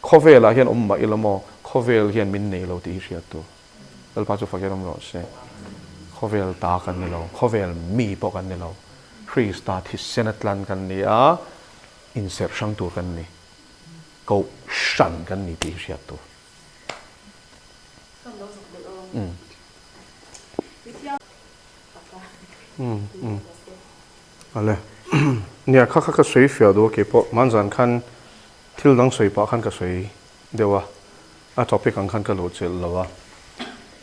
Khawvelah hian awm mah ila maw, khawvel hian min nei lo tih hi hriat tur. Lalpa chu fak hian awm rawh se. Khawvel ta kan ni lo, khawvel mi pawh kan ni lo. Krista thisena tlan kan ni a, inserh hrang tur kan ni. Koh hran kan ni tih hi hriat tur. Ale. Nia kha kha ka sawi fiah duh a keipawh hmanzan khan thil dang sawi pah khan ka sawi deuh a, a topic ang khan ka lo chelh lo a.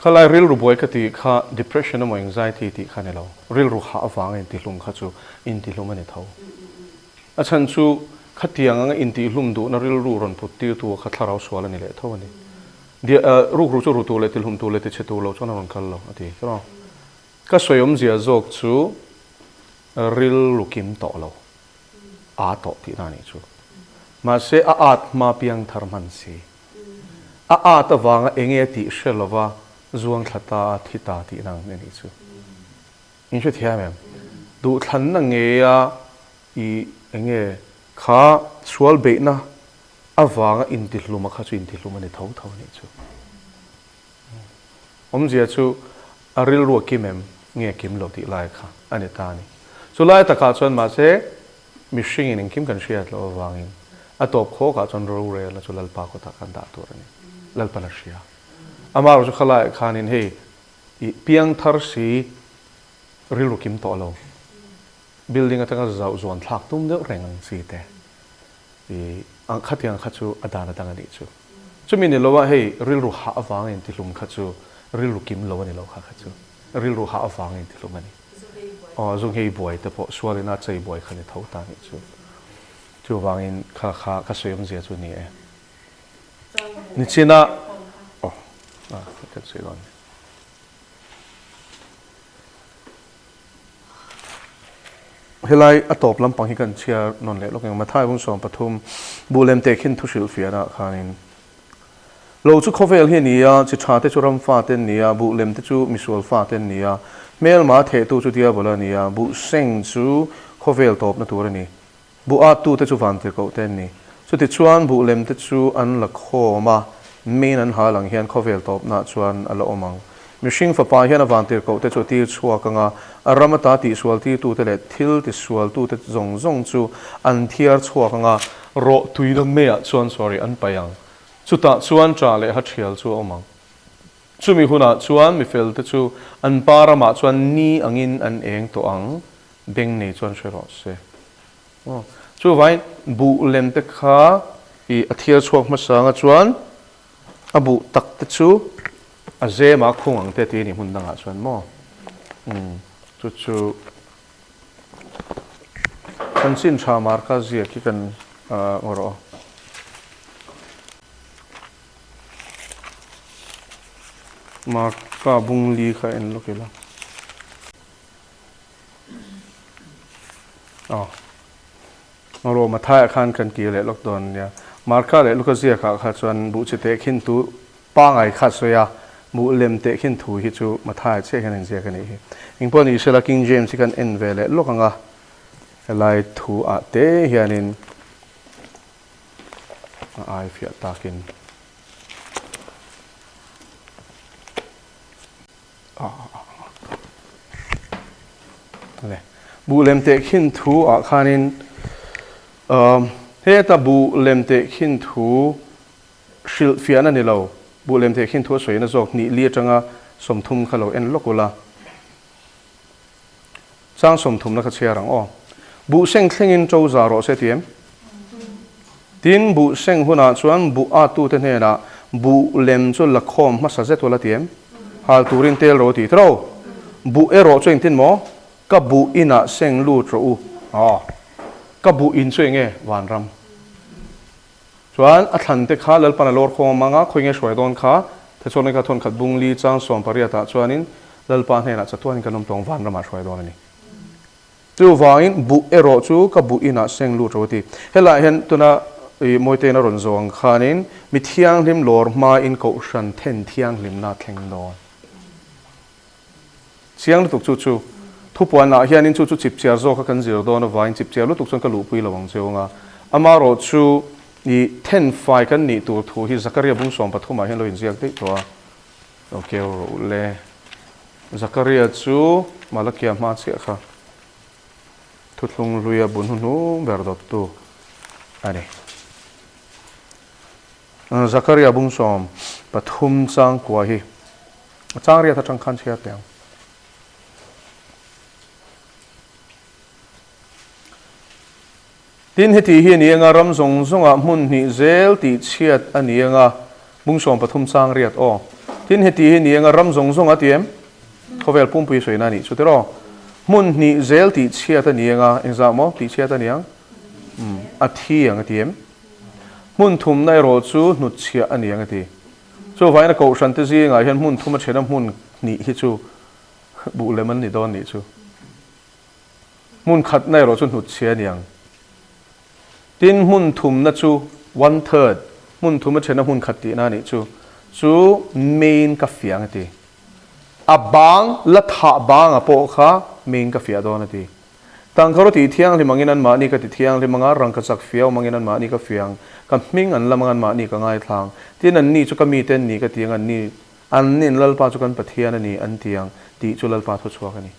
Khalai rilru buai ka tih kha depression emaw anxiety tih kha ni lo, rilru hah avanga intihlum kha chu intihlum a ni tho. A chhan chu khatiang anga intihhlum duhna rilru rawn put tirtu kha thlarau sual a ni leh tho a ni. Dia, rukru chu ru tur leh tihlum tur leh tichhe tur lo chuan a rawn kal lo, a ti. Chuan ka sawi awmzia zawk chu rilru kim tawh lo, aa tawh tihna a nih chu. Mahse a at hma piang thar hman si. A at avanga enge a tih hre lova zuang thla ta a thi ta tihna ang a nih chu. In hrethiam em? Duhthlanna ngeia i enge kha sual beihna avanga intihluma kha chu intihlum a ni tho tho a nih chu. Awmzia chu a rilru a kim em nge kim lo tih lai kha a ni ta a ni. Chu lai takah chuan mahse mihringin engkim kan hriat loh avangin a tawp khawkah chuan rorelna chu Lalpa kawtah kan dah tur a ni. Lalpan a hria. Amaherawhchu chu khalaiah khanin hei i piangthar si rilru kim tawh lo. Building atanga zauh zuan thlak tum deuh reng ang chi te i ang khatiang kha chu a dan a dang a nih chu. Chumi ni lo ah hei rilru hah avanga intihlum kha chu rilru kim lo a ni lo kha kha chu rilru hah avanga intihlum a ni. Aw zu nghei buai te pawh sualin a chei buai kha ni tho ta nih chu. Chuvangin kha kha ka sawi awmzia chu ni e. Nichina aw a kan sawi dawn ni. Helai a tawp lampang hi kan chhiar nawn leh lawk eng. Matthai bung 13, buh lem teh khin thu hrilh fiahna ah khanin, Lo chu khawvel hi a ni a, chi tha te chu ram fate an ni a, buh lem te chu misual fate an ni a, hmelma thehtu chu diabola a ni a, buh seng chu khawvel tawpna tur a ni. Buh attute chu vantirhkoh te an ni. Chutichuan buh lem te chu an la khawm a, main an hal ang hian khawvel tawpnaah chuan a la awm ang. Mihring fapa hian a vantirhkoh te chu a tir chhuak ang a, a ram ata tihsual tirtute leh thil tisualtute zawng zawng chu an thiar chhuak ang a, rawh tuina meiah chuan sorry an paih ang. Chutah chuan ṭah leh ha ṭhial chu a awm ang. Chumi hunah chuan mifelte chu an pa ramah chuan ni angin an eng tawh ang, beng nei chuan hre rawh se. Aw, chuvain buh lem te kha i a thiar chhuak hmasa anga chuan a buh tak te chu a zem a khung ang te ti a ni hmun dangah chuan maw? Umm, chu chu chanchin tha marka ziak hi kan ngaw rawh aw. Marka bung li kha en lawk ila. Aw. Rawh Mathaiah khan kan kir leh lawk dawn nia. Marka leh Luka ziakah kha chuan buh chi teh khin tu pangai kha sawi a, buh lem teh khin thu hi chu Mathaiah chiah hian inziak a nih hi. Engpawh ni sela King James hi kan en ve leh lawk ang a, helai thu ah te hianin a ai fiah takin. Buh lem teh khin thu ah khanin heta buh lem teh khin thu hrilh fiahna ni lo, buh lem teh khin thu a sawina zawk hnih li atanga 30 kha lo en lawk ula. Chang sawmthumna kha chhiar ang aw. Buh seng thlengin to za rawh se ti em? Tin, buh seng hunah chuan buh attute hnenah buh lem chu la khawm hmasa zet ula ti em? Hal turin tel rawh u ti tiro. Buh erawh chu engtin maw? Ka buh inah seng lut rawh u. Aw. Ka buh in chu enge? Vanram. Chuan a thlan te kha Lalpan a lawr khawm a mang a, khawi nge hruai dawn kha? Thesalonika kha thawnkhat bung li chang 18 ah chuanin Lalpa hnenah chatuanin kan awm tawng vanramah hruai dawn a ni. Chuvangin buh erawh chu ka buh inah seng lut ro a ti. Helaiah hian tuna i Mawitein a rawn zawh ang khanin mi thianghlim lawr hmain kohhran then thianghlimna a thleng dawn. Chiang lutuk chu chu thupuanah hianin chu chu chipchiar zawka kan zir dawn avangin chipchiar lutuk chuan ka luhpui lo ang che anga amarawh chu i then fai kan nih tur thu hi Zakaria bung 13 ah hian lo inziak daih tawh a. Lo keu rawh u le. Zakaria chu Malakia hma chiah kha thuthlung hluia bun hnuhnung ber dawttu a ni. Zakaria bung 13 chang kua hi a chang riat atang khan chhiar teh ang. Tin, heti hi a ni anga ram zawng zawngah hmun hnih zel tih chhiat a ni anga bung 13 chang riat aw. Tin, heti hi a ni anga ram zawng zawngah ti em? Khawvel pumpui sawina a nih chu tiraw? Hmun hnih zel tih chhiat a ni anga engzah maw tih chhiat a ni ang? Umm, a thi ang a ti em? Hmun thumna erawh chu hnutchhiah a ni ang a ti. Chuvangin a kohhran te zingah hian hmun thum a thena hmun hnih hi chu buh lem an ni dawn nih chu. Hmun khatna erawh chu hnutchhia a ni ang. Tin, hmun thumna chu one third, hmun thum a thena hmun khat tihna a nih chu, chu main ka fiah ang a ti. A bang, la thah banga pawh kha main ka fiah dawn a ti. Tangkaraw tih thianghlim angin anmahni ka ti thianghlim anga, rangkachak fiau mangin anmahni ka fiah ang, ka hming an lam anga anmahni ka ngaithla ang. Tin, anni chu ka mite an ni ka ti ang, anni, annin Lalpa chu kan Pathian a ni an ti ang, tih chu Lalpa thuchhuak a ni.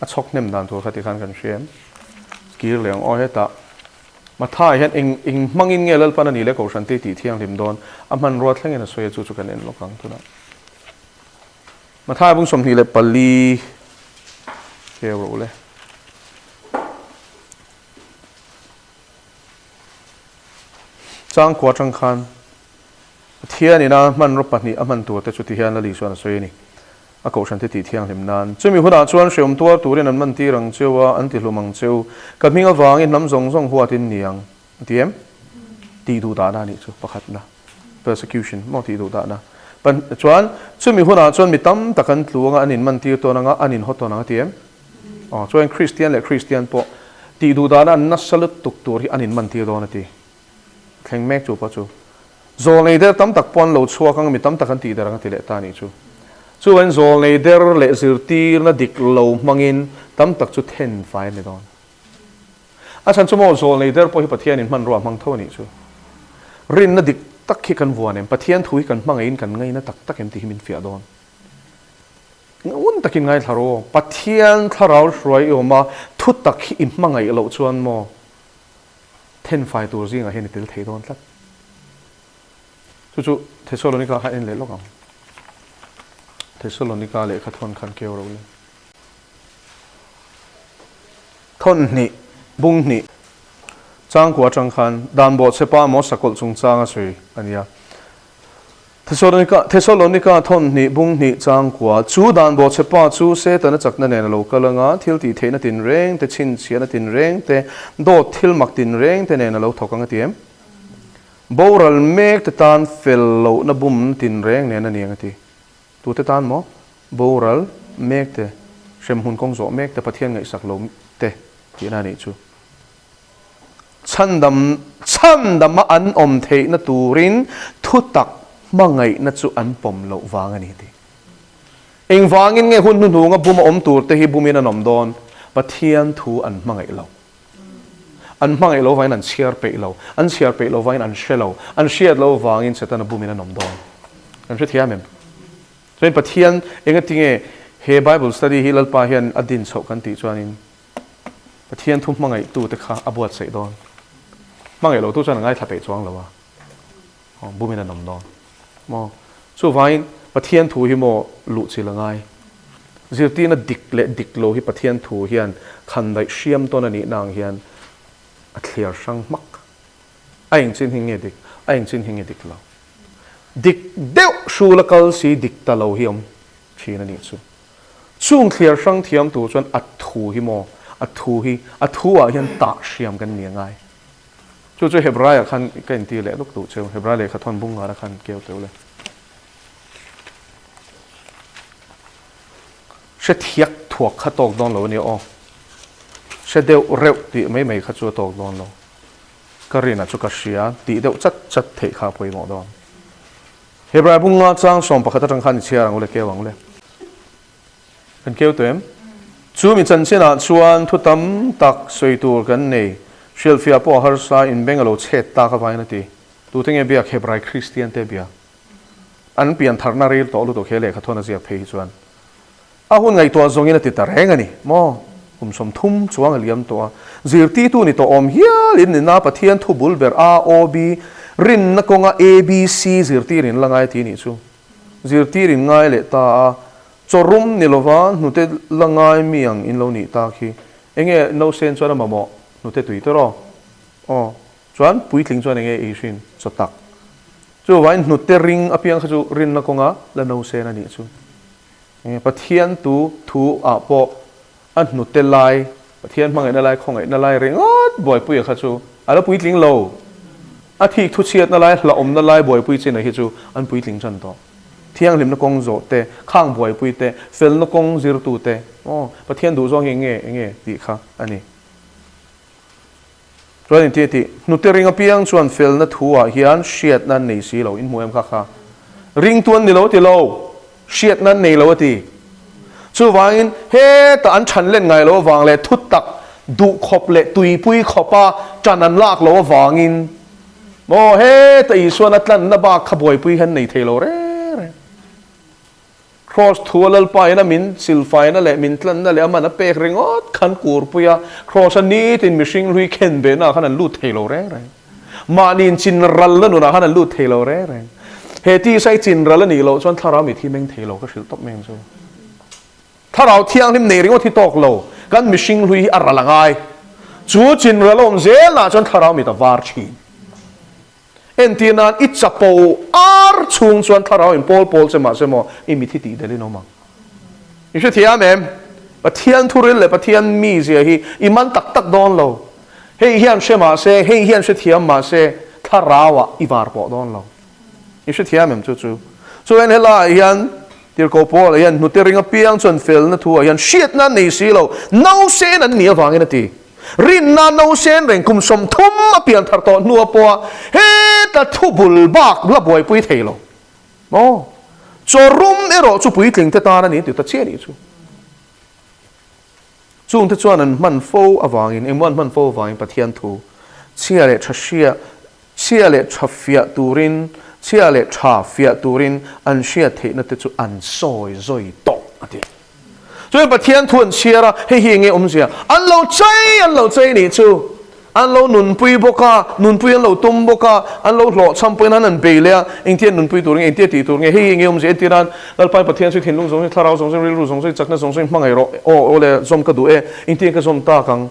A chhawk hnem dan tur kha ti khan kan hria em? Kir leh ang aw hetah Mathai hian eng eng hmangin nge Lalpan a ni leh Kohhran te tih thianghlim dawn a hmanrua thlengin a sawi a chu chu kan en lawk ang tunah. Mathai bung 24 keu rawh u le. Changkua atang khan Pathian ina hmanraw pahnih a hman tur te chu ti hian Lali chuan a sawi a ni. A kohhran te tih thianghlim nan. Chumi hunah chuan hreawm tuar turin an man tir ang cheu a, an ti hlum ang cheu. Ka hming avangin hnam zawng zawng huat in ni ang. A ti em? Tih duh dahna a nih chu pakhatna. Persecution maw tih duh dahna. Chuan chumi hunah chuan mi tam tak an tlu anga an inman tir tawn anga an inhaw tawn ang a ti em? Aw, chuan Kristian leh Kristian pawh tih duh dana an nasa lutuk tur hi an inmantir dawn a ti. Thleng mek chu pawh chu. Zawlnei der tam tak pawh an lo chhuak ang, mi tam tak an tih der ang a ti leh ta a nih chu. Chuvain zawlnei der leh zirtirna dik lo hmangin tam tak chu then fai an ni dawn. A chhan chu maw zawlnei der pawh hi Pathianin hmanrua a hmang tho a nih chu. Rinna dik tak hi kan vuan em? Pathian thu hi kan hmangaihin kan ngaina tak tak em tih hi min fiah dawn. Ngun takin ngaithla rawh aw. Pathian thlarau hruai i awm a, thu tak hi i hmangaih loh chuan maw thenfai tur zingah hian i tel thei dawn tlat. Chu chu Thesalonika kha en leh lawk ang. Thesalonika lehkha thawn khan keu ro le. Thawn hnih, bung hnih, changkua atang khan dan bawhchhepa maw sakawlh chungchang a sawi a nia. Thesalonika, Thesalonika thawn hnih, bung hnih, changkua, chu dan bawhchhepa chu Setana chakna nen a lo kal anga, thil tih theihna tinreng te, chhinchhiahna tinreng te, dawt thil mak tinreng te nen a lo thawk ang a ti em? Boral mek te tan fel lohna bumna tinreng nen a ni ang a ti. Tute tan maw? Boral mek te, hremhmun kawng zawh mek te, Pathian ngaihsak lo te tihna a nih chu. Chhandam, chhandama an awm theihna turin thutak hmangaihna chu an pawm loh vang a ni tih. Engvangin nge hun hnuhnunga buma awm turte hi bumin an awm dawn? Pathian thu an hmangaih lo. An hmangaih lo vangin an chhiar peih lo. An chhiar peih lo vangin an hre lo. An hriat lo vangin Setana bumin an awm dawn. Kan hrethiam em? Chuan Pathian engatinge he Bible study hi Lalpa hian a din chhoh kan tih chuanin Pathian thu hmangaihtute kha a buatsaih dawn. Hmangaih lotu chuan a ngaithla peih chuang lo a, aw bumin an awm dawn. Maw? Chuvangin Pathian thu hi maw luh chil a ngai. Zirtirna dik leh dik lo hi Pathian thu hian khandaih hriam tawn a nihna ang hian a thliar hrang hmak. A engchin hi nge dik, a engchin hi nge dik lo. Dik deuh hrula kal si dik ta lo hi awm thin a nih chu. Chung thliar hrang thiam tur chuan a thu hi maw, a thu hi, a thu ah hian tah hriam kan ni a ngai. Chu chu Hebrai ah khan ka intir leh luk duh cheu, Hebrai lehkha thawn bung ngara khan keu teu le. Hre thiak thuak kha tawk dawn lo a nia aw. Hre deuh reuh tih mai mai kha chu a tawk dawn lo. Ka rinah chu ka hria tih deuh chat chat theih kha a pawimawh dawn. Hebrai bunga chang 11 atang khan i chhiar ang u le, keu ang u le. Kan keu tawh em? Chu mi chanchinah chuan thu tam tak sawi tur kan nei. Hrilhfiah pawh a harsa, inbeng a lo chhet tak avangin a ti. Tute nge biak Hebrai Kristian te biak? An piantharna ril tawh lutuk he lehkha thawn a ziak phei hi chuan A hun ngaihtuah zawngin a ti ta reng a ni maw? Kum 30 chuang a liam tawh a, zirtirtu ni tawh awm hial in nina Pathian thu bul ber A, O, B, rinna kawnga A, B, C zirtir in la ngai ti nih chu. Zirtir in ngai leh ta a, chaw rum ni lova hnute la ngai mi ang in lo nih tak hi. Enge nausen chuan a mamawh hnute tui te rawh? Aw, chuan puitling chuan enge ei hrin chaw tak. Chuvangin hnute ring apiang kha chu rinna kawnga la nausen a nih chu. Pathian tu thu ah pawh a hnute lai, Pathian hmangaihna lai, khawngaihna lai ringawt buaipuia kha chu a la puitling lo. A thik thu chhiatna lai, hlauhawmna lai buaipui chin a hi chu an puitling tan tawh. Thianghlimna kawng zawh te, khang buaipui te, felna kawng zirtu te, aw, Pathian duhzawng hi enge, enge tih kha a ni. Chuan inti a ti, Hnute ring apiang chuan felna thu ah hian hriatna an nei si lo, in hmu em kha kha? Ringtu an ni lo ti lo, hriatna an nei lo a ti. Chuvangin hetah an ṭhan len ngai lo avang leh thutak duhkhawp leh tuipui khawpa ṭan an lak lo avangin maw heta Isuan a tlanna bak kha buaipui hian nei thei lo reng reng. Kraws thu a Lalpa in a min silfaina leh min tlanna leh a man a pek ringawt khan kurpui a, Kraws a nitin mihring hlui khen behna ah khan an lut thei lo reng reng. Mahni in chin ralna nunah khan an lut thei lo reng reng. He tisa i chin ral a nih loh chuan thlarau mit hi meng thei lo ka hrilh tawp mai ang chu. Thlarau thianghlim nei ringawt hi tawk lo, kan mihring hlui hi a ral a ngai. Chu chin ral a awm zelah chuan thlarau mit a var thin. Entir nan i chapo ar chhung chuan thlarau in pawl pawl che mahse maw i mit hi tih del in awm ang. I hrethiam em? Pathian thuril leh Pathian mizia hi i man tak tak dawn lo. Hei hian hre mahse, hei hian hrethiam mahse thlarau ah i var pawh dawn lo. I hrethiam em chu chu? Chuan helaiah hian. Tirhkoh Paula hian hnute ring apiang chuan felna thu ah hian hriatna an nei si lo, nausen an nih avangin a ti. Rinna nausen reng kum 30 a pian thar tawh hnua pawha heta thu bul bak la buaipui thei lo maw? Chaw rum erawh chu puitling te tan a ni ti ta chiah nih chu. Chungte chuan an hman fo avangin, engmaw an hman fo avangin Pathian thu chhia leh tha hria, chhia leh tha fiah turin, chhia leh tha fiah turin an hriat theihna te chu an sawi zawi tawh a ti. Chuan Pathian thu an chhiar a, hei hi enge awmzia? An lo chei, an lo chei nih chu. An lo nunpui bawk a, nunpui an lo tum bawk a, an lo hlawhchham pawhin an han bei leh a, engtia nunpui tur nge, engtia tih tur nge, hei hi enge awmzia entir nan Lalpa Pathian chu thinlung zawng zawng, thlarau zawng zawng, rilru zawng zawng, chakna zawng zawng hmangaih rawh, aw aw le, zawm ka duh e, engtinge ka zawm tak ang?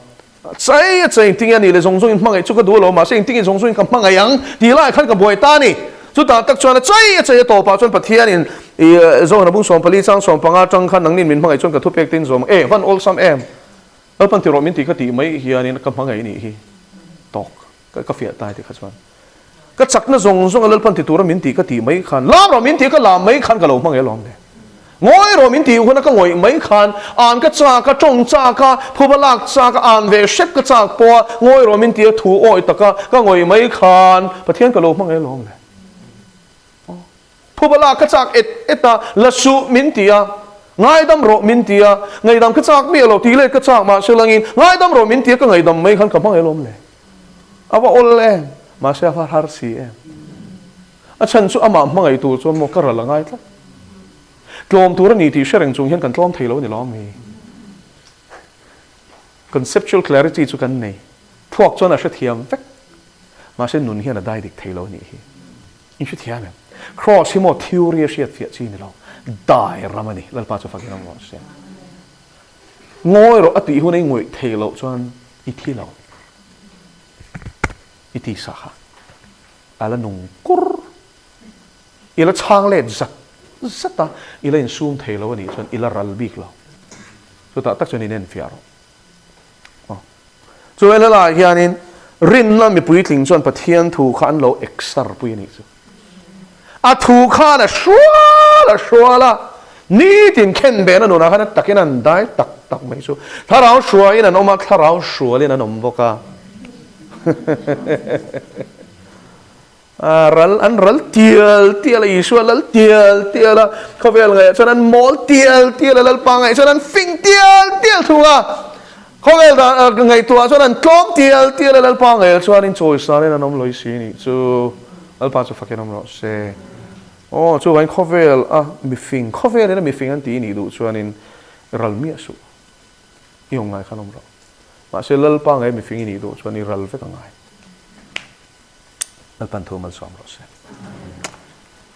Chei a chei, engtinge a nih le, zawng zawngin hmangaih chu ka duh alawm, mahse engtinge zawng zawngin ka hmangaih ang tih laiah khan ka buai ta a ni. Chutah tak chuan a chei a chei a tawpah chuan Pathianin i Zohana bung 14 chang 15 atang khan nangnin min hmangaih chuan ka thupek te in zawm ang e, van awlsam em? Lalpan ti rawh min tih ka tih mai hianin ka hmangaih nih hi tawk ka fiah tai ti kha chuan ka chakna zawng zawng a Lalpan ti tura min tih ka tih mai khan lam rawh min tih ka lam mai khan ka lo hmangaih alawm le. Ngawi rawh min tih huna ka ngawih mai khan an ka chak a, tawng chak a, phuba lak chak a, an ve hrep ka chak pawh a, ngawi rawh min tih a thu awi taka ka ngawih mai khan Pathian ka lo hmangaih alawm le. Phuba lak ka chak et et a, la suh min ti a, ngaidam rawh min ti a, ngaidam ka chak miah lo tih let ka chak mahse langin ngaidam rawh min ti a ka ngaidam mai khan ka hmangaih alawm le. A va awl em, mahse a va har si em. A chhan chu amah hmangaih tur chuan maw ka ral a ngai tlat. Tlawm tur a ni tih hre reng chung hian kan tlawm thei lo a ni lo ami? Conceptual clarity chu kan nei. Thluak chuan a hrethiam vek. Mahse nun hian a dai dik thei lo a nih hi. In hrethiam em? Cross hi maw theory a hriat fiah chi ni lo. Dai ram a ni. Lalpa chu fakin awm rawh se. Ngawi rawh a tih hun a i ngawih thei loh chuan i thi lo. I ti sa kha. A la nung kur. I la chhang let zat zat a, i la insum thei lo a nih chuan i la ral bik lo. Chutah tak chuan in enfiah rawh. Aw. Chu helaiah hianin rinna mipui tling chuan Pathian thu kha an lo eksar pui a nih chu. A thu khan a hrual a hrual a, nitin khenbehna nunah khan a takin an dai tak tak mai chu. Thlarau hruaiin an awm a, thlarau hrualin an awm bawk a. A ral an ral tial tial a, Isua lal tial tial a, khawvel ngaihah chuan an mawl tial tial a, Lalpa ngaihah chuan an fing tial tial thung a, khawvel dan ngaihtuahah chuan an tlawm tial tial a, Lalpa ngaihah chuan in chawisanin an awm lawih si nih chu. Lalpa chu fakin awm rawh se. Aw, chuvangin khawvel a mifing, khawvelin a mifing an tih nih duh chuanin ral miah suh. I awm ngai khan awm rawh. Mahse Lalpa ngaih mifing i nih duh chuan i ral vek a ngai. Lalpan thu malsawm rawh se.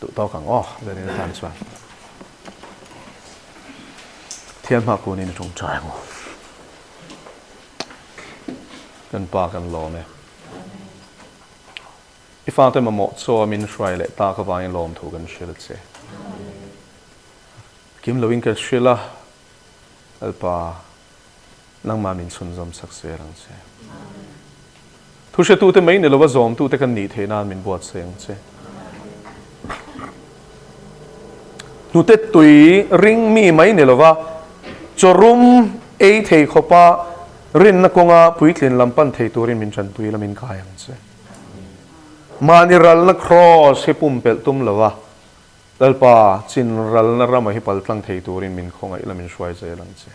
Duh tawk ang aw, zanin atan chuan. Thian hma kunin i tawngtai ang u. Kan pa kan lawm e. I fate mamawh chaw min hruai leh tak avangin lawm thu kan hrilh che. Kim loin ka hrilh a, Lalpa Nangmah min chhunzawm sak zel ang che. Thuhretute mai ni lova zawmtute kan nih theih nan min buatsaih ang che. Hnute tui ring mi mai ni lova chawrum ei thei khawpa rinna kawnga puitlin lam pan thei turin min tanpui la min kai ang che. Mahni ralna kraws hi pumpelh tum lova Lalpa, chin ralna rama hi pal tlang thei turin min khawngaih la min hruai zel ang che.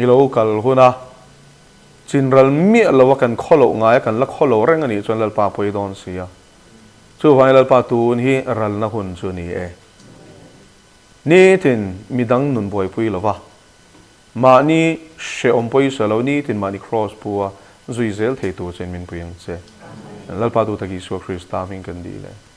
I lo kal huna chin ral miah loa kan khaw loh ngai a, kan la khaw lo reng a nih chuan Lalpa pawi dawn si a. Chuvangin Lalpa tun hi ralna hun chu ni e. Nitin midang nun buaipui lova, mahni hrehawm pawisa lo nitin mahni kraws pu a zui zel thei tur chuan min pui ang che. Lalpa duhtak Isua Krista hming kan dil e.